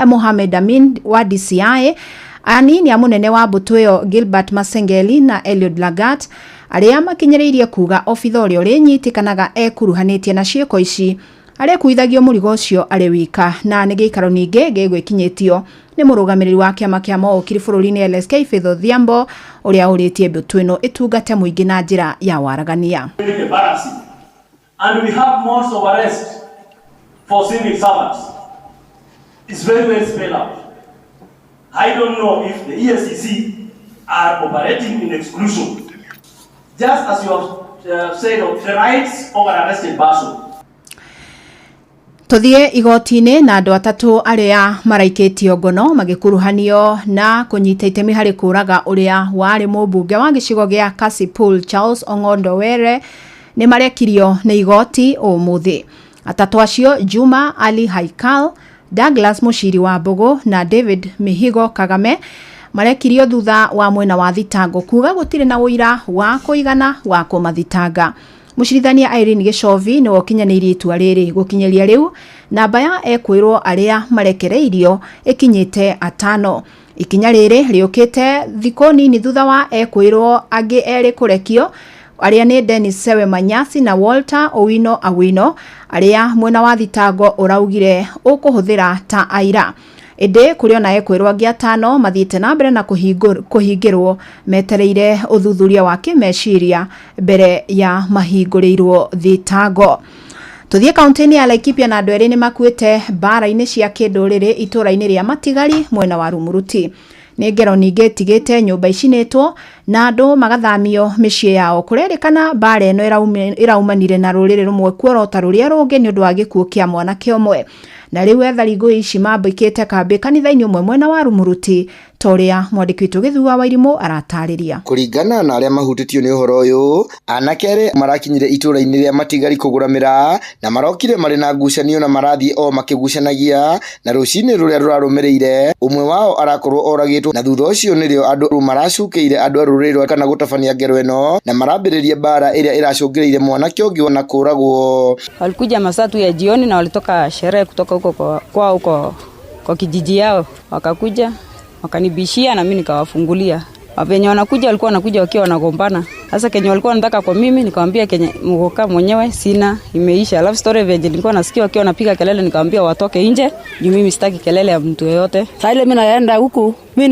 Mohamed Amin wa DCI, anini a mũnene wa mbũtũ ĩyo Gilbert Masengeli na Eliud Lagat, arĩa makinyĩrĩirie kuga obitha ũrĩa ũrĩnyitĩkanaga ekuruhanĩtie na ciĩko ici arĩkuithagio mũrigo ũcio arĩ wika. Na nĩ gĩikaro ningĩ gĩgwĩkinyĩtio nĩ mũrũgamĩrĩri wa kĩama kĩa mawokiri bũrũri-inĩ LSK Faith Odhiambo, ũrĩa ũrĩtie mbũtũ ĩno ĩtungate mũingĩ na njĩra ya waragania. Embarrassing. And we have modes of arrest for civil servants. It's very well spelled out. I don't know if the EACC are operating in exclusion. Just as you have said of the rights of an arrested person. Tuthiĩ igoti-inĩ na andũ atatũ arĩa maraikĩtio ngono magĩkuruhanio na kũnyita itemi harĩ kũraga ũrĩa warĩ mũmbunge wa gĩcigo gĩa Kasipul Charles Ong'ondo Were nĩ marekirio nĩ igoti ũmũthĩ. Atatũ acio, Juma Ali Haikal, Douglas Mushiri wa Mbũgũ na David Mihigo Kagame, marekirio thutha wa mwena wa thitango kuga gũtirĩ na ũira wa kũigana wa kũmathitanga. Mũcirithania Irene Gĩcovi nĩwe ũkinyanĩirie itua rĩrĩ. Gũkinyĩria rĩu, namba ya ekwĩrwo arĩa marekereirio ĩkinyĩte atano. Ikinya rĩrĩ rĩũkĩte thikũ nini thutha wa ekwĩrwo angĩ erĩ kũrekio, arĩa nĩ Dennis Sewe Manyasi na Walter Owino Awino, arĩa mwena wa thitango ũraugire ũkũhũthĩra ta aira. Ĩndĩ kũrĩ ona ekwĩrwo angĩ atano mathiĩte na mbere na kũhingĩrwo metereire ũthuthuria wa kĩmeciria mbere ya mahingũrĩirwo thitango. Tuthiĩ kaunti-inĩ ya Laikipia na andũ erĩ nĩ makuĩte mbara-inĩ cia kĩndũrĩrĩ itũũra-inĩ rĩa Matigari mwena wa Rumuruti. Nĩ ngero ningĩ ĩtigĩte nyũmba icinĩtwo na andũ magathamio mĩciĩ yao. Kũrerĩkana mbara ĩno ĩraumanire na rũrĩrĩ rũmwe kuorota rũrĩa rũngĩ nĩ ũndũ wa gĩkuũ kĩa mwanake ũmwe. Na rĩu ethari ngũĩ ici mambĩkĩte kambĩ kanitha-inĩ ũmwe mwena wa Rumuruti, ta ũrĩa mwandĩki witũ Gĩthua Wairimũ aratarĩria. Kũringana na arĩa mahutĩtio nĩ ũhoro ũyũ, anake erĩ marakinyire itũũra-inĩ rĩa Matigari kũgũra mĩraa na marokire marĩ na ngucanio na marathiĩ o makĩgucanagia, na rũcinĩ rũrĩa rũrarũmĩrĩire ũmwe wao arakorwo oragĩtwo, na thutha ũcio nĩrĩo andũ maracukĩire andũ a rũrĩrĩ rwa kana gũtabania ngero ĩno na marambĩrĩria mbara ĩrĩa ĩracũngĩrĩirie mwanake ũngĩ na kũragwo. Walikuja masaa tu ya jioni na walitoka sherehe kutoka huko kwa huko kwa kijiji yao, wakakuja wakanibishia na mimi nikawafungulia. Venye wanakuja walikuwa wanakuja wakiwa wanagombana. Sasa kenye walikuwa wanataka kwa mimi, nikamwambia kenye mgoka mwenyewe sina, imeisha. Alafu story venye nilikuwa nasikia wakiwa wanapiga kelele, nikamwambia watoke nje juu mimi sitaki kelele ya mtu yeyote. Sasa ile mimi naenda huku, mimi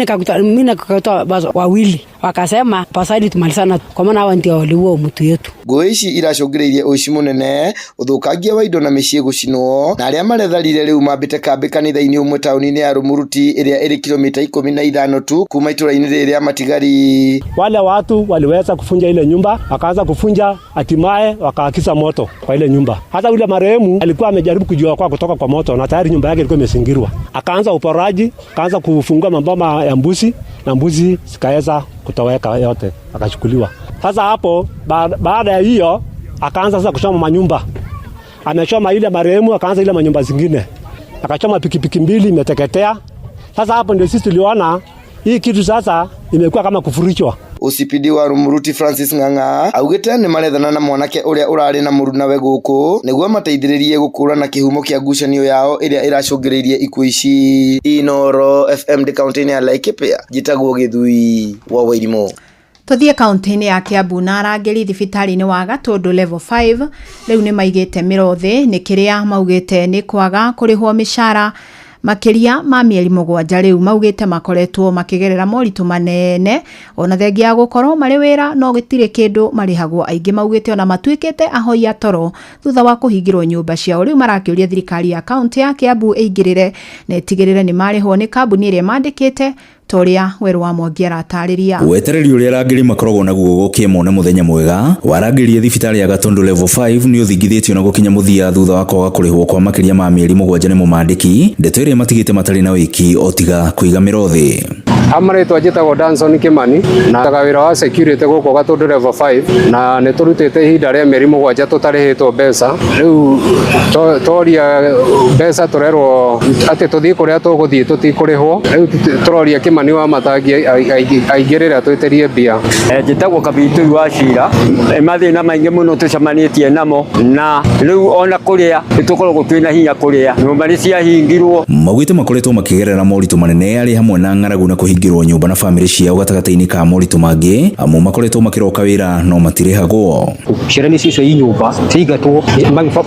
nikakuta basi wawili wakasema pasali tumalizana, kwa maana hawa ndio waliua mtu yetu. Ngũĩ ici iracũngĩrĩirie ũici mũnene, ũthũkangia wa indo na mĩciĩ gũcinwo, na arĩa maretharire rĩu mambĩte kambĩ kanitha-inĩ ũmwe taũni-inĩ ya Rumuruti ĩrĩa ĩrĩ kilomita 15 tu kuma itũũra-inĩ rĩrĩ rĩa Matigari. Wale watu waliweza kufunja ile nyumba, wakaanza kufunja, hatimaye wakaakisa moto kwa ile nyumba. Hata yule marehemu alikuwa amejaribu kujiokoa kutoka kwa moto na tayari nyumba yake ilikuwa imezingirwa. Akaanza uporaji, akaanza kufungua maboma ya mbuzi na mbuzi zikaweza kutoweka yote, akachukuliwa. Sasa hapo baada ya hiyo akaanza sasa kuchoma manyumba. Amechoma ile marehemu, akaanza ile manyumba zingine. Akachoma pikipiki mbili imeteketea. Sasa hapo ndio sisi tuliona hii kitu sasa imekuwa kama kufurichwa. OCPD wa Rumuruti Francis Ng'ang'a augĩte nĩ marethana na mwanake ũrĩa ũrarĩ na mũrunawe gũkũ nĩguo mateithĩrĩrie gũkũrana kĩhumo kĩa ngucanio yao ĩrĩa ĩracũngĩrĩirie ikuũ ici. Inoro FM ndĩ kaunti-inĩ ya Laikipia, njĩtagwo Gĩthui wa Wairimũ. Tuthiĩ kaunti-inĩ ya Kiambu na arangĩri thibitarĩ-inĩ wa Gatũndũ Level 5 rĩu nĩ maigĩte mĩro thĩ nĩ kĩrĩa maugĩte nĩ kwaga kũrĩhwo mĩcara makĩria ma mĩeri 7. Rĩu maugĩte makoretwo makĩgerera moritũ manene ona thengia ya gũkorwo marĩ wĩra no gĩtirĩ kĩndũ marĩhagwo. Aingĩ maugĩte ona matuĩkĩte ahoi a toro thutha wa kũhingĩrwo nyũmba ciao. Rĩu marakĩũria thirikari ya kaunti ya Kiambu ĩingĩrĩre na ĩtigĩrĩre nĩ marĩhwo nĩ kambuni ĩrĩa mandĩkĩte, ta ũrĩa Werũ wa Mwangi aratarĩria. Wetereri ũrĩa arangĩri makoragwo naguo gũkĩe mone mũthenya mwega warangĩrie thibitarĩ ya Gatundu Level 5 nĩ ũthingithĩtio na gũkinya mũthia thutha wa kwaga kũrĩhwo kwa makĩria ma mĩeri 7 nĩ mũmandĩki, ndeto ĩrĩa matigĩte matarĩ na wĩki o tiga kũiga mĩro thĩ. Amarĩtwa njĩtagwo Danson Kimani na ndutaga wĩra wa security gũkũ Gatundu Level 5, na nĩ tũrutĩte ihinda rĩa mĩeri 7 tũtarĩhĩtwo mbeca. Rĩu toria mbeca tũrerwo atĩ tũthiĩ kũrĩa tũgũthiĩ tũtikũrĩhwo. Rĩu tũroria Kimani wa Matangi aingĩrĩre atwĩtĩrie mbia. Njĩtagwo Kabitũi wa Cira. Mathĩna maingĩ mũno tũcemanĩtie namo, na rĩu ona kũrĩa nĩtũkoragwo twĩna hinya kũrĩa nyũmba nĩ ciahingirwo. Maugĩte makoretwo makĩgerera moritũ manene arĩ hamwe na ng'aragu na kũhingĩrwo nyũmba na bamĩrĩ ciao gatagatĩ-inĩ ka moritũ mangĩ, amu makoretwo makĩroka wĩra no matirĩhagwo. Ciana nĩ cicio i nyũmba ciingatwo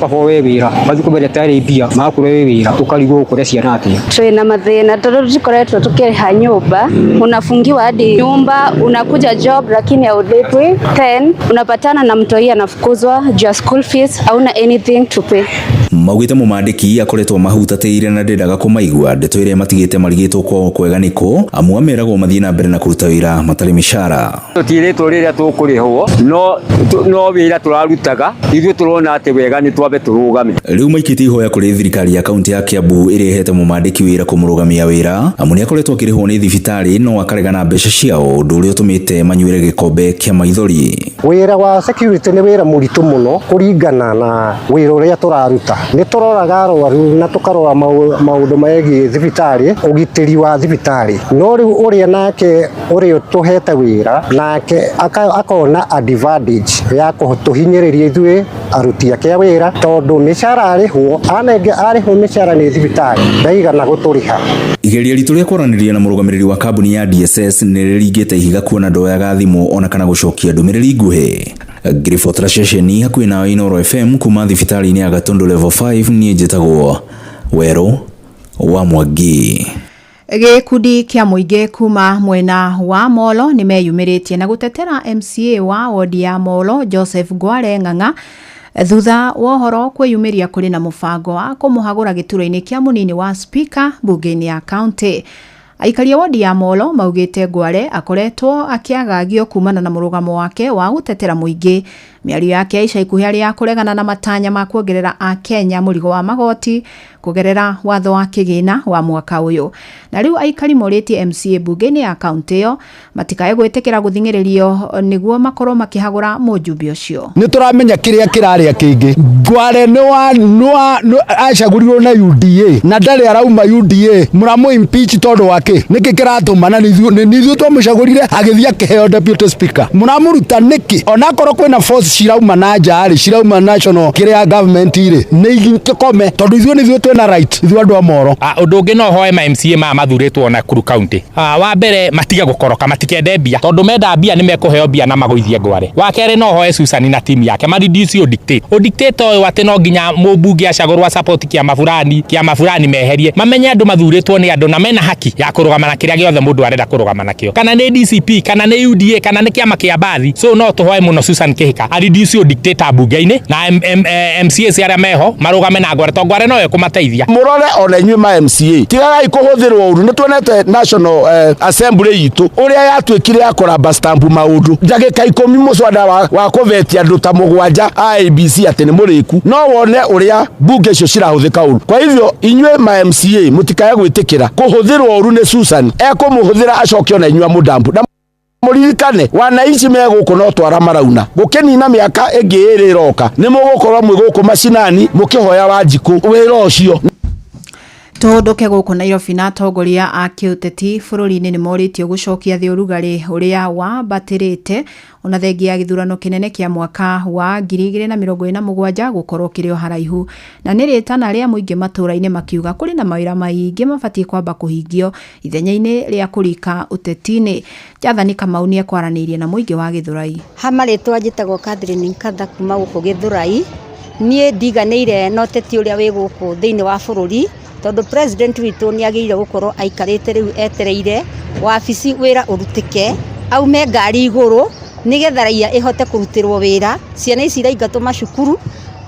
maboe wĩra mathiĩ kũmeretera mbia magakũre wĩ wĩra ũkarigwo ũkũre ciana atĩa. Twina mathĩna tondũ tũtikoretwo tukĩrĩha nyũmba, unafungiwa hadi nyumba, unakuja job lakini haulipwi, then unapatana na mtoi anafukuzwa juu ya school fees, hauna anything to pay. Maugĩte mũmandĩki akoretwo mahutatĩire na ndendaga kũmaigua, ndeto ĩrĩa matigĩte marigĩtwo kwao kwega nĩkũ, amu ameragwo mathiĩ na mbere na kũruta wĩra matarĩ mĩcara. Tũtirĩtwo rĩrĩa tũkũrĩhwo, no wĩra tũrarutaga ithuĩ tũrona atĩ wega nĩ twambe tũrũgame. Rĩu maikĩtie ihoya kũrĩ thirikari ya kaunti ya Kiambu ĩrĩa ĩhete mũmandĩki wĩra kũmũrũgamia wĩra, amu nĩ akoretwo akĩrĩhwo nĩ thibitarĩ no akaregana mbeca ciao, ũndũ ũrĩa ũtũmĩte manyuĩre gĩkombe kĩa maithori. Wĩra wa security nĩ wĩra mũritũ mũno kũringana na wĩra ũrĩa tũraruta. Nĩ tũroraga arwaru na tũkarora maũndũ megiĩ thibitarĩ, ũgitĩri wa thibitarĩ. No rĩu ũrĩa nake ũrĩa ũtũhete wĩra nake akona advantage ya kũtũhinyĩrĩria ithuĩ aruti ake a wĩra, tondũ mĩcara arĩhwo anenge arĩhwo mĩcara nĩ thibitarĩ ndaigana gũtũrĩha. Igeria ritũ rĩa kwaranĩria na mũrũgamĩrĩri wa kambuni ya DSS nĩ rĩringĩte ihiga kuona ndoyaga thimũ ona kana gũcokia ndũmĩrĩri nguhĩ. Ngĩribotera ceceni hakuhĩ na Inooro FM kuma thibitarĩ-inĩ ya Gatundu Level 5, niĩ njĩtagwo Werũ wa Mwangi. Gĩkundi kĩa mũingĩ kuma mwena wa Molo nĩ meyumĩrĩtie na gũtetera MCA wa wodi ya Molo Joseph Ngware Ng'ang'a thutha wa ũhoro kwĩyumĩria kũrĩ na mũbango wa kũmũhagũra gĩturwa-inĩ kĩa mũnini wa speaker mbunge-inĩ ya county. Aikari a wodi ya Molo maugĩte Ngware akoretwo akĩagagio kumana na mũrũgamo wake wa gũtetera mũingĩ. Mĩario yake ya ica ikuhĩ arĩ ya kũregana na matanya ma kuongerera Akenya mũrigo wa magoti kũgerera watho wa kĩgĩna wa mwaka ũyũ. Na rĩu aikari morĩtie MCA mbunge-inĩ ya kaunti ĩyo matikae gwĩtĩkĩra gũthing'ĩrĩrio nĩguo makorwo makĩhagũra mũjumbe ũcio. Nĩ tũramenya kĩrĩa kĩrarĩa kĩngĩ. Ngware nĩ acagũrirwo na UDA na ndarĩ arauma UDA, mũramũ impeach tondũ wa kĩ? Nĩkĩ kĩratũma? Na nĩ ithuĩ twamũcagũrire agĩthiĩ akĩheo deputy speaker, mũramũruta nĩkĩ? Onakorwo kwĩna force cirauma na nja rĩ, cirauma national kĩrĩa government rĩ, nĩ tũkome tondũ ithuĩ nĩ ithuĩ twĩna right, ithuĩ andũ a Moro. Ũndũ ũngĩ no hoe ma MCA maya mathurĩtwo Nakuru County, wa mbere matige gũkoroka, matikende mbia, tondũ menda mbia nĩ mekũheo mbia na magũithie Ngware. Wa kerĩ no hoe Susan na timu yake ma reduce ũdictate ũdictate ũyũ atĩ no nginya mũmbunge acagũrwo support kĩama fulani, meherie, mamenye andũ mathurĩtwo nĩ andũ na mena haki ya kũrũgama na kĩrĩa gĩothe mũndũ arenda kũrũgama nakĩo, kana nĩ DCP, kana nĩ UDA, kana nĩ kĩama kĩa Mbathi. So no tũhoe mũno Susan Kihika a reduce ũdictator mbunge-inĩ na MCAs arĩa meho marũgame na Ngware, tondũ Ngware no ekũmateithia. Mũrore ona inyuĩ ma MCA, tigagai kũhũthĩrwo ũru. Nĩ tuonete National Assembly itũ ũrĩa yatuĩkire ya kũramba stamp maũndũ ndagĩka 10, mũcwada wa kũvetia andũ ta 7 a ABC atĩ nĩ mũrĩku. No wone ũrĩa mbunge icio cirahũthĩka ũru. Kwa hivyo inyuĩ ma MCA mũtikae gwĩtĩkĩra kũhũthĩrwo ũru nĩ Susan, ekũmũhũthĩra acoke ona inyuĩ amũdampu. Na mũririkane wananchi me gũkũ no twara marauna gũkĩnina mĩaka ĩngĩ 2 ĩroka, nĩ mũgũkorwo mwĩ gũkũ macinani mũkĩhoya Wanjikũ wĩra ũcio. Tũhũndũke gũkũ Nairobi na atongoria a kĩũteti bũrũri-inĩ nĩ morĩtio gũcokia thĩ ũrugarĩ ũrĩa wambatĩrĩte ona thengia ya gĩthurano kĩnene kĩa mwaka wa 2027 gũkorwo kĩrĩ o haraihu. Na nĩ rĩtana rĩa mũingĩ matũũra-inĩ makiuga kũrĩ na mawĩra maingĩ mabatiĩ kwamba kũhingio ithenya-inĩ rĩa kũrika ũteti-inĩ. Jathani Kamau nĩ ekwaranĩirie na mũingĩ wa Gĩthũrai. Ha marĩtwa njĩtagwo Catherine Nkatha kuma gũkũ Gĩthũrai. Niĩ ndiganĩire na ũteti ũrĩa wĩ gũkũ thĩinĩ wa bũrũri, tondũ president witũ nĩ agĩrĩire gũkorwo aikarĩte rĩu etereire wabici wĩra ũrutĩke, aume ngari igũrũ nĩgetha raia ĩhote kũrutĩrwo wĩra, ciana ici iraingatwo macukuru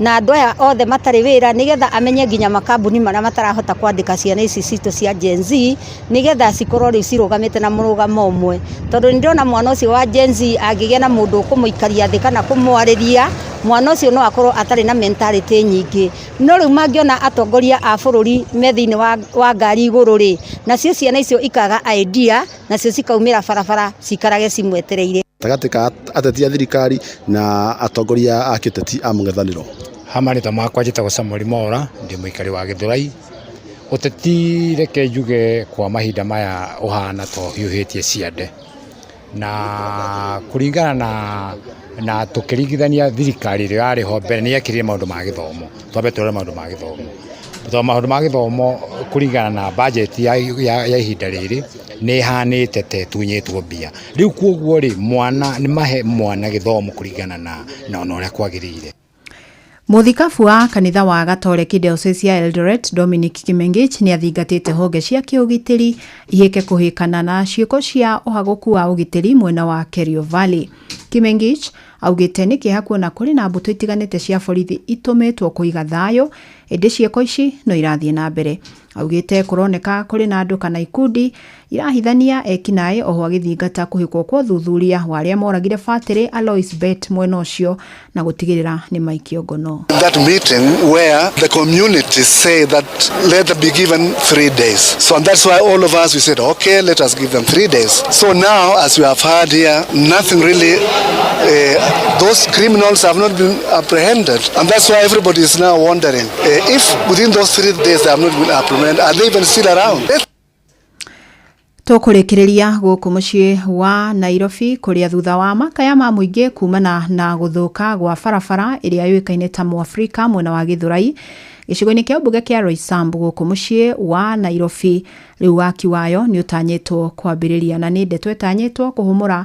na andũ aya othe matarĩ wĩra, nĩgetha amenye nginya makambuni marĩa matarahota kwandĩka ciana ici citũ cia Gen Z, nĩgetha cikorwo rĩu cirũgamĩte na mũrũgamo ũmwe. Tondũ nĩ ndĩrona mwana ũcio wa Gen Z angĩgĩa na mũndũ ũkũmũikaria thĩ kana kũmwarĩria, mwana ũcio no akorwo atarĩ na mentality nyingĩ. No rĩu mangĩona atongoria a bũrũri me thĩinĩ wa ngari igũrũ rĩ, nacio ciana icio ikaga idea, nacio cikaumĩra barabara cikarage cimwetereire. Gatagatĩ ka ateti a thirikari na atongoria a kĩũteti a mũng'ethanĩro. Ha marĩtwa makwa njĩtagwo Samuel Mora, ndĩ mũikari wa Gĩthũrai. Ũteti reke njuge kwa mahinda maya ũhana ta ũhiũhĩtie ciande na kũringana na tũkĩringithania thirikari ĩrĩa yarĩ ho mbere nĩ yekĩrire maũndũ ma gĩthomo. Twambe tũrore maũndũ ma gĩthomo, tondũ maũndũ ma gĩthomo kũringana na bajeti ya ihinda rĩrĩ nĩ ĩhanĩte ta ĩtunyĩtwo mbia. Rĩu kuoguo rĩ, mwana nĩ mahe mwana gĩthomo kũringana na ũrĩa kwagĩrĩire. Mũthikabu wa kanitha wa Gatoreki Diocese ya Eldoret Dominic Kimengich nĩ athingatĩte honge cia kĩũgitĩri ihĩke kũhĩkana na ciĩko cia ũhagũku wa ũgitĩri mwena wa Kerio Valley. Kimengich augĩte nĩ kĩeha kuona kũrĩ na mbũtũ itiganĩte cia borithi itũmĩtwo kũiga thayũ, ĩndĩ ciĩko ici no irathiĩ na mbere. Augĩte kũroneka kũrĩ na andũ kana ikundi irahithania ekinaĩ, oho agĩthingata kũhĩkwo kwa ũthuthuria wa arĩa moragire batĩrĩ Alois Bet mwena ũcio na gũtigĩrĩra nĩ maikio ngono. That meeting where the community say that let them be given 3 days. So and that's why all of us we said, okay, let us give them 3 days. So now, as we have heard here, nothing really, those criminals have not been apprehended. And that's why everybody is now wondering, if within those 3 days they have not been apprehended, are they even still around? Tũkũrĩkĩrĩria gũkũ mũciĩ wa Nairobi kũrĩa thutha wa makaya ma mũingĩ kumana na gũthũka gwa barabara ĩrĩa yũĩkaine ta Mwafrika mwena wa Gĩthũrai gĩcigo-inĩ kĩa mbunge kĩa Roysambu gũkũ mũciĩ wa Nairobi, rĩu waki wayo nĩ ũtanyĩtwo kwambĩrĩria na nĩ ndeto ĩtanyĩtwo kũhũmũra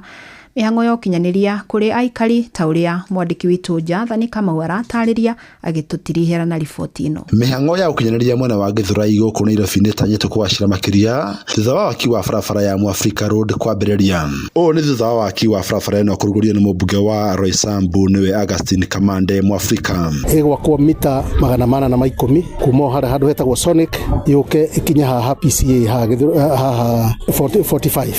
mĩhang'o ya ũkinyanĩria kũrĩ aikari ta ũrĩa mwandĩki witũ Jathani Kamau aratarĩria agĩtũtirihĩra na riboti ĩno. Mĩhang'o ya ũkinyanĩria mwena wa Gĩthũrai gũkũ Nairobi nĩ ĩtanyĩtwo kũgacĩra makĩria thutha wa waki wa barabara ya Mwafrika Road kwambĩrĩria. Ũũ nĩ thutha wa waki wa barabara ĩno kũrugũrio nĩ mũmbunge wa Roysambu nĩwe Augustine Kamande Mwafrika. Ĩgwakwo mita 810 kuma o harĩa handũ hetagwo Sonic yũke ĩkinye haha PCA haha 45.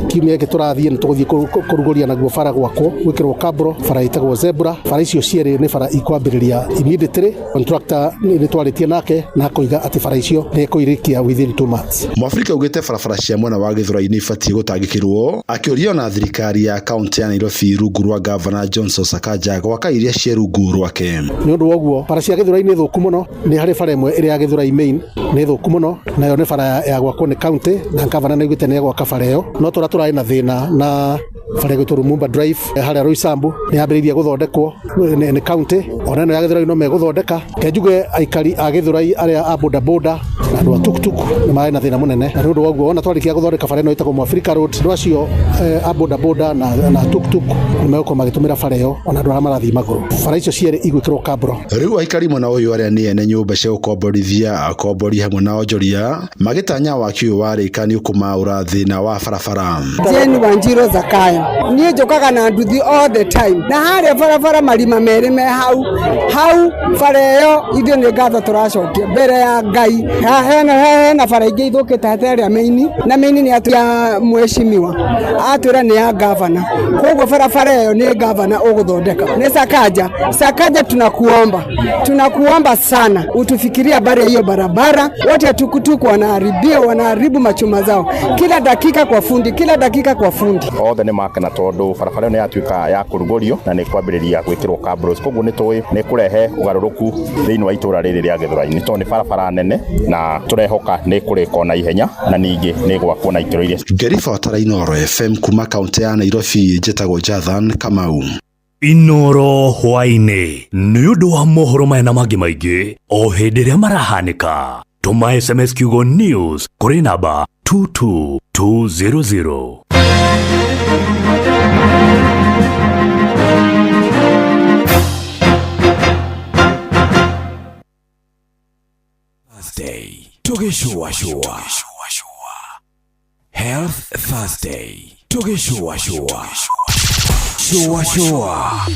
Kiumia gĩkĩ tũrathiĩ nĩ tũgũthiĩ kũrugũria naguo bara gwakwo gwĩkĩrwo kabro, bara ĩtagwo Zebra. Bara icio cierĩ nĩ bara ikwambĩrĩria immediately. Contractor nĩ twarĩtie nake na akoiga atĩ bara icio nĩ ekũirĩkia within 2 months. Mwafrika augĩte barabara cia mwena wa Gĩthũrai nĩ ibatiĩ gũtangĩkĩrwo, akĩũria ona thirikari ya kaunti ya Nairobi rungu rwa Gavana Johnson Sakaja gwaka iria ciĩ rungu rwake. Nĩ ũndũ wa ũguo bara cia Gĩthũrai nĩ thũku mũno, nĩ harĩ bara ĩmwe ĩrĩa ya Gĩthũrai main nĩ thũku mũno, nayo nĩ bara ya gwakwo nĩ kaunti na gavana nĩ augĩte nĩ egwaka bara ĩyo, no tũrĩa tũrarĩ na thĩna na bara ĩgwĩtwo Lumumba Drive harĩa Roysambu nĩ yambĩrĩirie gũthondekwo nĩ kaunti, ona ĩno ya Gĩthũrai no megũthondeka. Ke njuge aikari a Gĩthũrai arĩa a boda boda na andũ a tuktuk nĩ marĩ na thĩna mũnene, na nĩ ũndũ wa ũguo ona twarĩkia gũthondeka bara ĩno ĩtagwo Mwafrika Road, andũ acio a boda boda na tuktuk nĩ megũkorwo magĩtũmĩra bara ĩyo, ona andũ arĩa marathiĩ magũrũ. Bara icio cierĩ igwĩkĩrwo kabro. Rĩu aikari mwena ũyũ arĩa nĩ ene nyũmba cia gũkomborithia akombori hamwe na onjoria magĩtanya waki ũyũ warĩka nĩ ũkũmaũra thĩna wa barabara. Jane Wanjiru Zakayo niĩ njũkaga na nduthi all the time, na harĩa barabara marima merĩ me hau hau bara ĩyo ithuĩ nĩ ngatho tũracokia mbere ya Ngai. Hena bara ingĩ ithũkĩte hatarĩ maini, na maini nĩ ya mheshimiwa atwĩra nĩ ya gavana, koguo barabara ĩyo nĩ gavana ũgũthondeka. Nĩ Sakaja. Sakaja, tunakuomba sana utufikirie habari ya hiyo barabara. Wote tukutuku wanaharibia, wanaharibu machuma zao kila dakika kwa fundi, kila dakika kwa fundi. Othe nĩ makena tondũ barabara ĩyo nĩ yatuĩka ya kũrugũrio na nĩ kwambĩrĩria gwĩkĩrwo cabros, koguo nĩ tũĩ nĩ kũrehe ũgarũrũku thĩinĩ wa itũra rĩrĩ rĩa Gĩthũrai-inĩ, tondũ nĩ barabara nene na tũrehoka nĩ kũrĩkwo na ihenya na ningĩ nĩ gwakwo na ikĩro iria. Ngĩribota Inooro FM kuma kaunti ya Nairobi, njĩtagwo Jathan Kamau. Inooro hwaĩ-inĩ nĩ ũndũ wa mohoro maya na mangĩ maingĩ o hĩndĩ ĩrĩa marahanĩka. Tũma SMS kiugo news kũrĩ namba 22200. Thursday tũgĩcũacũa. Health Thursday tũgĩcũacũa. Shua shua.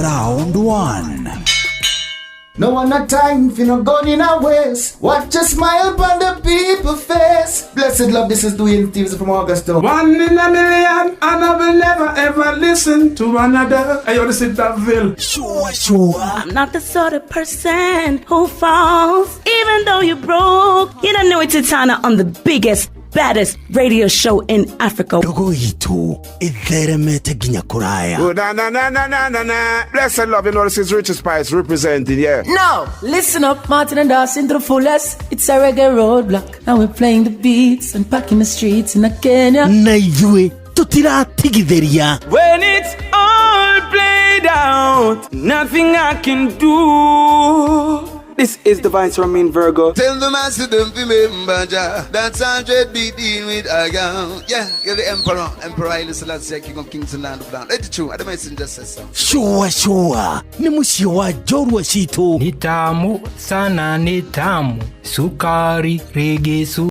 Round 1. No one a time for no gun in a waste. Watch a smile upon the people face. Blessed love, this is Dwayne Stevens from Augusta. 1 in a million, and I will never ever listen to another. I ought to sit that bill. Shua shua. I'm not the sort of person who falls, even though you broke. You don't know it's Titana on the biggest baddest radio show in Africa. Ndogo itũ ĩtheremete nginya kũraya. Oh, na na na na na na na. Blessed love, you know this is Richard Spice representing, yeah. No, listen up, Martin and Dawson to the fullest. It's a reggae roadblock, and we're playing the beats and packing the streets in Kenya. Na ithuĩ tũtiratigithĩria. When it's all played out, nothing I can do. This is the Vice Ramin Virgo. Tell the master don't remember Jah. That's 100 be dealing with I go. Yeah, you're the emperor, Emperor Haile Selassie, King of Kings and Land of Land. Let it true. I the messenger says so. Shua shua nĩ mũciĩ wa njorua citũ. Ni tamu sana, ni tamu, sukari rege su.